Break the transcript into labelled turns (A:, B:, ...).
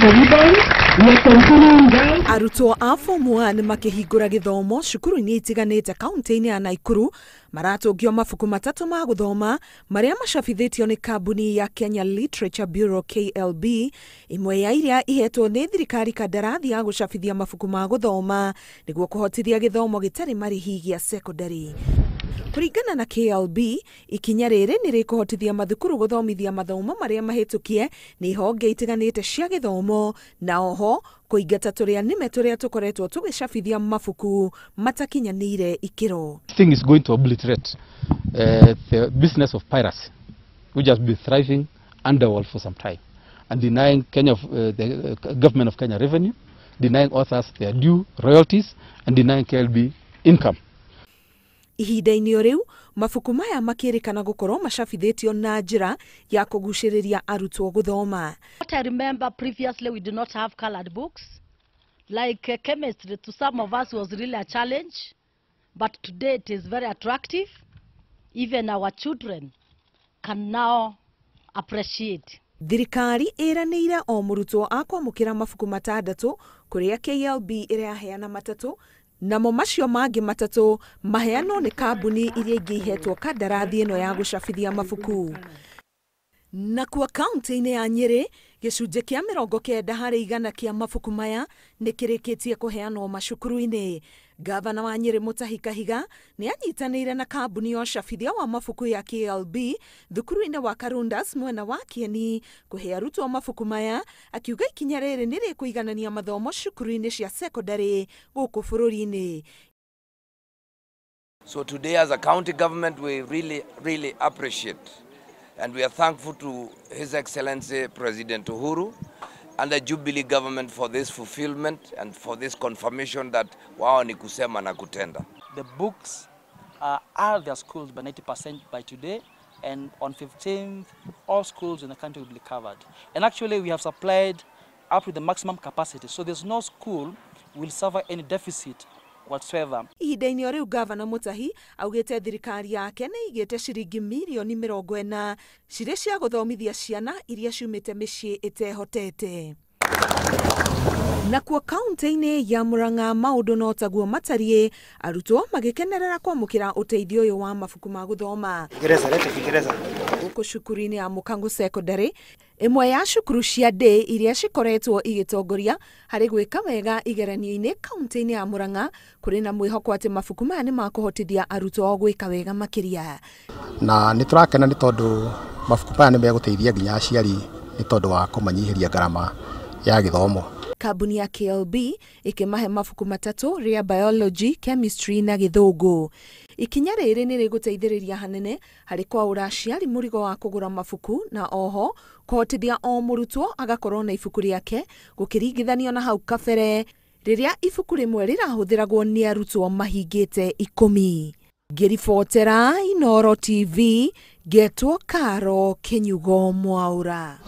A: the ribbon. We are continuing down.
B: Arutwo a Form 1 makĩhingũra gĩthomo cukuru-inĩ itiganĩte kaunti-inĩ ya Nakuru maratũngio mabuku matatũ ma gũthoma marĩa macabithĩtio nĩ kambuni ya Kenya Literature Bureau KLB, ĩmwe ya iria ihetwo nĩ thirikari kandarathi ya gũcabithia mabuku ma gũthoma nĩguo kũhotithia gĩthomo gĩtarĩ marĩhi gĩa secondary. Kũringana na KLB, ikinya rĩrĩ nĩ rĩkũhotithia mathukuru gũthomithia mathomo marĩa mahĩtũkie nĩ honge itiganĩte cia gĩthomo na oho kũingata tũrĩa nĩme tũrĩa tũkoretwo tũgĩcabithia mabuku matakinyanĩire ikĩro.
C: This thing is going to obliterate the business of piracy, which has been thriving underworld for some time, and denying Kenya, the government of Kenya revenue, denying authors their due royalties, and denying KLB income.
B: Ihinda-inĩ o rĩu mabuku maya makĩrĩkana gũkorwo macabithĩtio na njĩra ya kũgucĩrĩria arutwo gũthoma.
D: What I remember previously, we did not have colored books. Like chemistry to some of us was really a challenge, but today it is very attractive. Even our children can now appreciate.
B: Thirikari ĩranĩire o mũrutwo akwamũkĩra mabuku matandatũ kũrĩa KLB ĩraheana matatũ namo macio mangĩ matatũ maheanwo nĩ kambuni iria ingĩ ihetwo kandarathi ĩno ya gũcabithia mabuku. Nakuo kaunti-inĩ ya Nyĩrĩ gĩcunjĩ kĩa 90% kĩa mabuku maya nĩ kĩrĩkĩtie kũheanwo macukuru-inĩ. Gavana wa Nyĩrĩ Mutahi Kahiga nĩ anyitanĩire na kambuni ya ũcabithia wa mabuku ya KLB thukuru-inĩ wa Karundas mwena wa Kieni kũhe arutwo mabuku maya, akiuga ikinya rĩrĩ nĩ rĩkũiganania mathomo cukuru-inĩ cia secondary gũkũ bũrũri-inĩ.
E: So today as a county government we really, really appreciate and we are thankful to His Excellency President Uhuru and the Jubilee government for this fulfillment and for this confirmation that wao ni kusema na kutenda.
F: The books are their schools by 90% by today, and on 15th all schools in the country will be covered. And actually we have supplied up to the maximum capacity, so there's no school will suffer any deficit whatsoever.
B: Ihinda-inĩ o rĩu Gavana Mutahi augĩte thirikari yake nĩ ĩigĩte ciringi mirioni 40 cirĩ cia gũthomithia ciana iria ciumĩte mĩciĩ ĩtehotete. Nakuo kaunti-inĩ ya Murang'a maũndũ no taguo matariĩ, arutwo magĩkenerera kwamũkĩra ũteithio ũyũ wa mabuku ma gũthoma. Gũkũ cukuru-inĩ ya Mũkang'u Secondary, ĩmwe ya cukuru cia ndĩ iria cikoretwo igĩtongoria harĩ gwĩka wega igeranio-inĩ kaunti-inĩ ya Murang'a, kũrĩ na mwĩhoko atĩ mabuku maya nĩ makũhotithia arutwo gwĩka wega makĩria.
G: Na nĩ tũrakena nĩ tondũ mabuku maya nĩ megũteithia nginya aciari nĩ tondũ wa kũmanyihĩria ngarama ya gĩthomo.
B: Kambuni ya KLB ĩkĩmahe mabuku matatũ rĩa biology, chemistry na gĩthũngũ. Ikinya rĩrĩ nĩ rĩgũteithĩrĩria hanene harĩ kwaũra aciari mũrigo wa kũgũra mabuku na oho kũhotithia o mũrutwo agakorwo na ibuku rĩake gũkĩringithanio na hau kabere rĩrĩa ibuku rĩmwe rĩrahũthĩragwo nĩ arutwo mahingĩte 10. Ngĩribotera Inooro TV, ngetwo Karo Kĩnyugo Mwaũra.